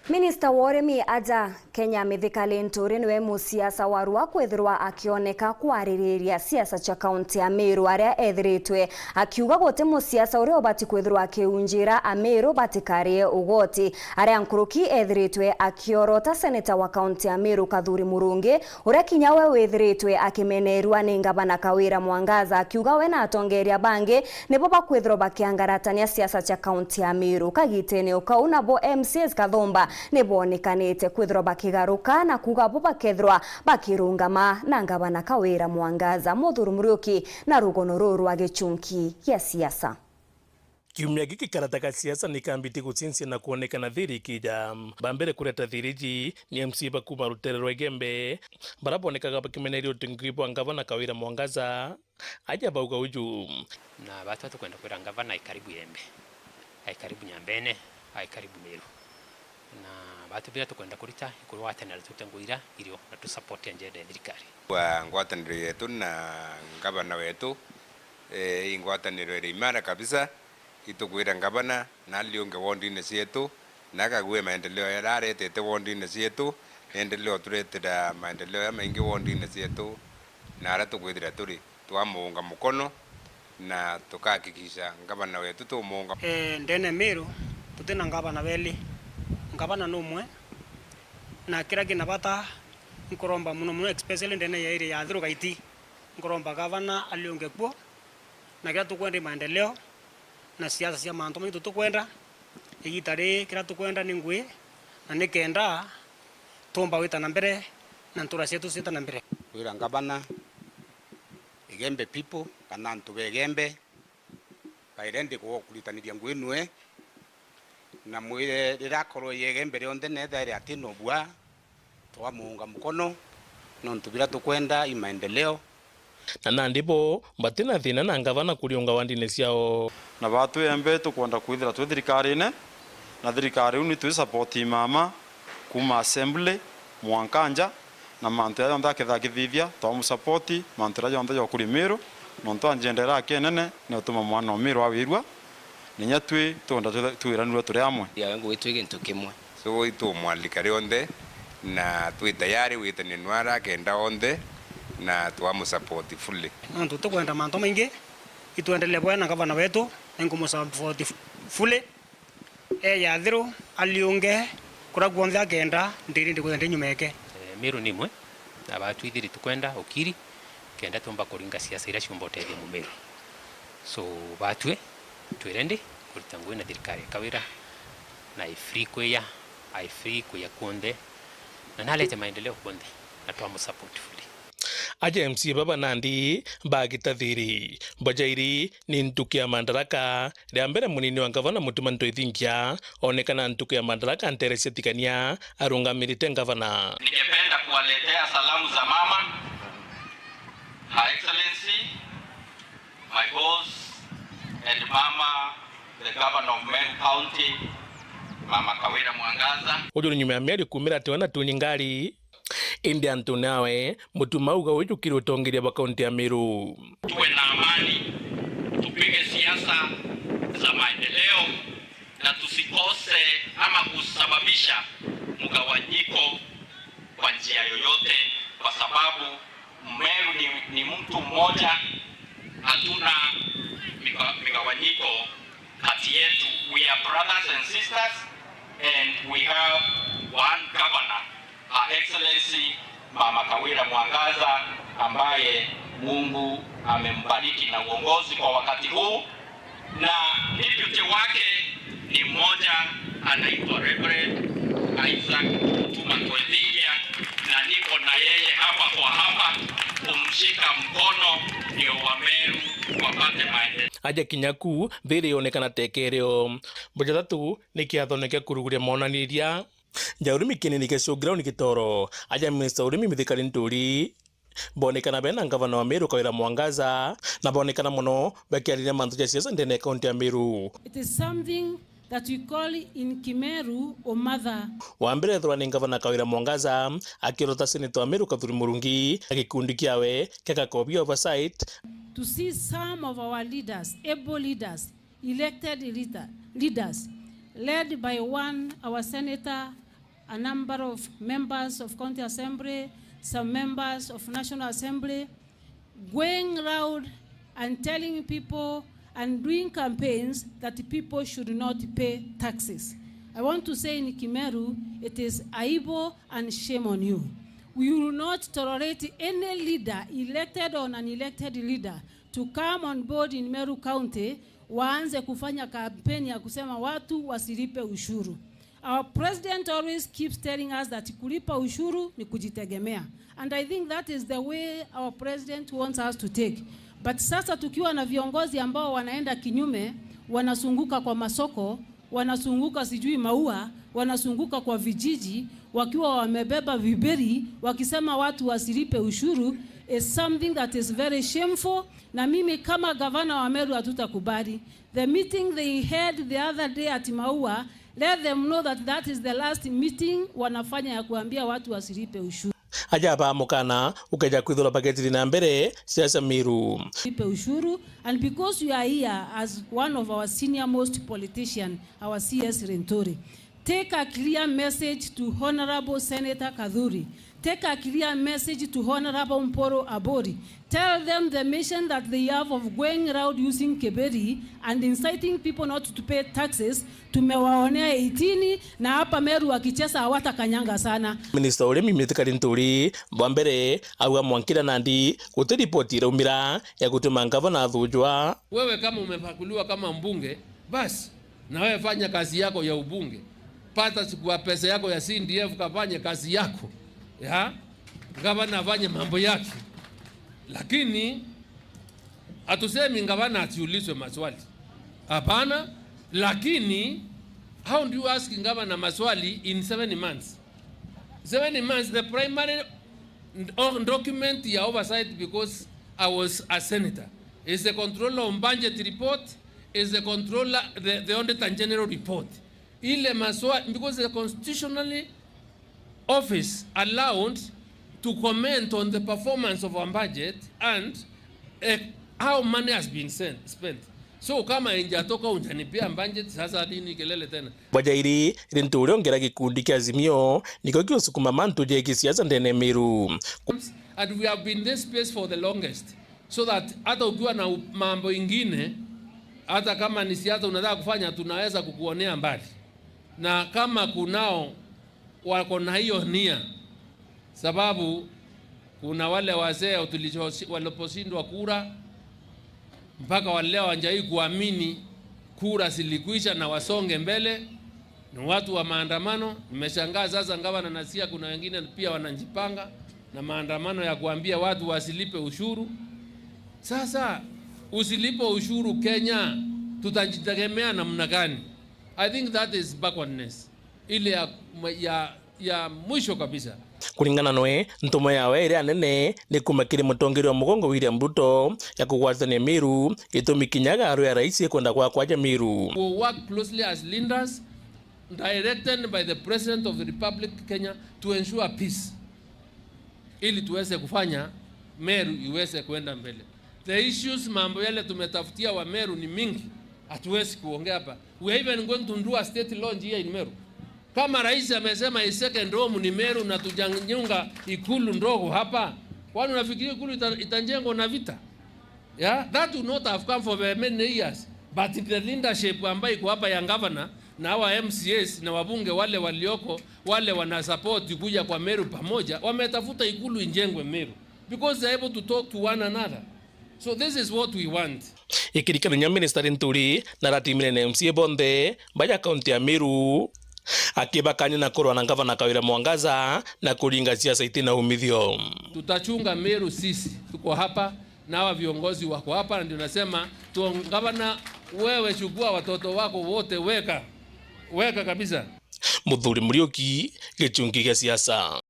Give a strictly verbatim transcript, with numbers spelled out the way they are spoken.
Minista wa urimi aja Kenya Mithika Linturi niwe musiasa warua kwithirwa akioneka kwaririria siasa cia kaunti ya Meru, aria ethiritwe akiuga guti musiasa uria ubati kwithirwa akiunjira Ameru batikarie ugoti. Aria nkuruki ethiritwe akiorota seneta wa kaunti ya Meru Kathuri Murungi, uria kinya we withiritwe akimenerua ni ngavana Kawira Mwangaza, akiuga we na atongeria bangi nibo bakwithirwa bakiangaratania siasa cia kaunti ya Meru. Kagitene o kau nabo M C As kathumba nibonekanite kwithirwa bakigaruka na kuuga bo bakethirwa bakirungama na ngavana Kawira Mwangaza. Muthuri Muriuki na rugono ruru rwa gichunki gia siasa. Kiumia giki karata ga siasa ni kambiti gucincie na kwonekana thiri ikija. Ba mbere kureta thiri iji ni M C A ba kuuma rutere rwa Igembe, bara bonekaga bakimeneria utungi bwa ngavana Kawira Mwangaza. Aja bauga uju. Na batwi tukwenda kwira ngavana ai karibu Igembe, ai karibu Nyambene, ai karibu Meru. Na batwi biria tukwenda kurita ikurwatanira tute nguira irio na tu support agenda ya thirikari. Kwa ngwataniro yetu na ngavana wetu, eh, i ngwataniro iri imara kabisa. Itukwira ngavana na aliunge wondine cietu, na akague maendeleo yaria aretete wondine cietu, endelee uturetera maendeleo ya maingi wondine cietu, na aria tukwithira turi twamuunga mukono, na tukahakikisha ngavana wetu tumuunga. Eh, ndene Meru tuti na ngavana beli, ngavana numwe, na kiria kina bata nkuromba muno muno, especially ndene ya area ya Athiru Gaiti, nkuromba gavana aliunge kuo, na kiria tukwenda i maendeleo na siasa cia mantu maitu tukwenda. Igita riri kiria tukwenda ni ngui, na nikenda tuumba gwita na mbere na ntura cietu ciita na mbere. Kwira ngavana, Igembe people, kana antu ba Igembe, baire ndi kuritaniria ngui nue, na mwire riria akorwo i Igembe rionthe na ethaire atina ubua, twamuunga mukono, nontu biria tukwenda i maendeleo. Na nandi bo batina thina na ngavana kuriunga wandine ciao. Na batwi Igembe tukwenda kwithira twi thirikarine, na thirikari iu ni twi support mama kuuma assembly mwanka nja, na mantu jaria jonthe akethira akithithia, twamusapoti mantu jaria jonthe jokuri Miru, nontu anjenda iria akenene ni utuma mwana o Miru awirua, na inya twi twenda twi-, twiranirwe turi amwe. Yawe ngugi twi gintu kimwe. So itumwalika rionthe, na twi tayari gwitania nwaria akenda onthe, na twamusapoti fully. Nontu tukwenda mantu maingi, itwendelee bwega na ngavana wetu, na nkumusapoti fully. Eeje Athiru, aliunge, kuria kuonthe akenda, ndiri ndikwenda ndi nyuma yake. Eh, Miru ni imwe, na batwi ithiri tukwenda ukiri, kenda tumba kuringa siasa iria ciumba utethia Mumiru. So, batwi, twi ready kurita ngugi na thirikari ya Kawira, na i free kwiya, i free kwiya kuonthe, na narete maendeleo kuonthe, na twamusupport fully. Aja M C A baba nandi bagita thiri. Mboja iri ni ntuku ya Madaraka. Ria mbere munini wa ngavana Mutuma M'Ethingia onekana ntuku ya Madaraka ntere cia Tigania arungamirite ngavana. Ningependa kuwaletea salamu za mama, Her Excellency, my boss, and mama, the governor of Meru County, Mama Kawira Mwangaza. Uju ni nyuma ya mieri kumira ati we na Tony Ngari. Indi antu nawe, Mutuma auga wijukire utongeria bwa kaunti ya Meru. Tuwe na amani, tupige siasa za maendeleo, na tusikose ama kusababisha mgawanyiko kwa njia yoyote, kwa sababu Meru ni, ni mtu mmoja, hatuna miga-, migawanyiko kati yetu. We are brothers and sisters, and we have one governor, Her Excellency Mama Kawira Mwangaza, ambaye Mungu amembariki na uongozi kwa wakati huu, na deputy wake ni mmoja anaitwa Reverend Isaac Mutuma M'Ethingia, na niko na yeye hapa kwa hapa kumshika mkono ndio Wameru wapate maendeleo. Aja kinya ku, thiri yonekana tekerio. Mboja tatu ni kiathone kia kuruguria monaniria ja urimi kinini kia showground Gitoro. Aja minista urimi Mithika Linturi bonekana bena ngavana wa Meru Kawira Mwangaza, na bonekana mono bakiariria mantu ja siasa ndene ya kaunti ya Meru. It is something that we call in Kimeru umatha. Wa mbere ethirwa ni ngavana Kawira Mwangaza akiorota seneta wa Meru Kathuri Murungi na gikundi kiawe kia Kakobi Oversight. To see some of our leaders, able leaders, elected leader, leaders, led by one, our senator, A number of members of County Assembly, some members of National Assembly, going loud and telling people and doing campaigns that people should not pay taxes. I want to say in Kimeru, it is aibu and shame on you. We will not tolerate any leader, elected or non-elected leader, to come on board in Meru County, waanze kufanya kampeni ya kusema watu wasilipe ushuru. Our president always keeps telling us that kulipa ushuru ni kujitegemea. And I think that is the way our president wants us to take. But sasa tukiwa na viongozi ambao wanaenda kinyume, wanasunguka kwa masoko, wanasunguka sijui Maua, wanasunguka kwa vijiji, wakiwa wamebeba viberi, wakisema watu wasilipe ushuru, is something that is very shameful. Na mimi kama gavana wa Meru hatutakubali. The meeting they had the other day at Maua, let them know that that is the last meeting wanafanya ya kuambia watu wasilipe ushuru. Aja ba mukana ukeja kwithirwa bagetithi na mbere siasa Meru. Lipe ushuru, and because you are here as one of our senior most politician, our C S Linturi, take a clear message to Honorable Senator Kathuri. Take a clear message to Honorable Mporo Abori. Tell them the mission that they have of going around using keberi and inciting people not to pay taxes. Tumewaonea eighteen na hapa Meru wakicheza hawatakanyanga sana. Minista uria Mithika Linturi bwa mbere auga mwankira nandi guti ripoti iraumira ya gutuma ngavana athujwa. Wewe kama umepakuliwa kama mbunge, basi na wewe fanya kazi yako ya ubunge, pata siku ya pesa yako ya C D F, kafanye kazi yako ya gavana, afanye mambo yake. Lakini hatusemi gavana asiulizwe maswali, hapana. Lakini how do you ask gavana maswali in seven months? Seven months, the primary document ya oversight, because I was a senator, is the control of budget report, is the controller, the, the auditor general report. Ile maswali, because the constitutionally office allowed to comment on the performance of our budget and, eh, how money has been sent, spent. So kama injatoka unjanipia budget, sasa nini kelele tena? Bajairi, Linturi ongera gikundi kia Azimio nikio giusukuma mantu ja kisiasa ndene Meru. And we have been this space for the longest, so that hata ukiwa na u-, mambo ingine, hata kama ni siasa unataka kufanya, tunaweza kukuonea mbali. Na kama kunao wako na hiyo nia, sababu kuna wale wazee tulicho-, waliposhindwa kura, mpaka wa leo hawajai kuamini kura zilikwisha na wasonge mbele, ni watu wa maandamano. Nimeshangaa sasa, gavana nasikia kuna wengine pia wanajipanga na maandamano ya kuambia watu wasilipe ushuru. Sasa usilipe ushuru Kenya, tutajitegemea namna gani? I think that is backwardness. Ile ya, ya, ya mwisho kabisa. Kuringana noe, ntumo yawe iria nene ni kuma kiri mutongeria wa mugongo William Ruto ya kugwatania Meru, gitumi kinya garo ya rais ikwenda gwakwa ja Meru. We work closely as leaders directed by the President of the Republic Kenya to ensure peace, ili tuweze kufanya Meru iweze kwenda mbele. The issues, mambo yale tumetafutia wa Meru ni mingi, hatuwezi kuongea hapa. We are even going to do a state launch here in Meru. Kama rais amesema his second home ni Meru na tujanyunga ikulu ndogo hapa, kwani unafikiri ikulu ita-, itajengwa na vita? Yeah, that would not have come for very many years. But the leadership ambayo iko hapa ya governor na hawa M C As na wabunge wale walioko, wale wana support kuja kwa Meru pamoja, wametafuta ikulu ijengwe Meru because they are able to talk to one another. So this is what we want. Ikirikano nya Minister Linturi na aratimire na M C A bonthe baja kaunti ya Meru, akibakania na kurwa na ngavana Kawira Mwangaza na kuringa siasa itina umithio. Tutachunga Meru sisi, tuko hapa na hawa viongozi wako hapa, na ndio nasema tu, gavana, wewe chukua watoto wako wote, weka, weka kabisa. Muthuri Muriuki, Gichungi gia Siasa.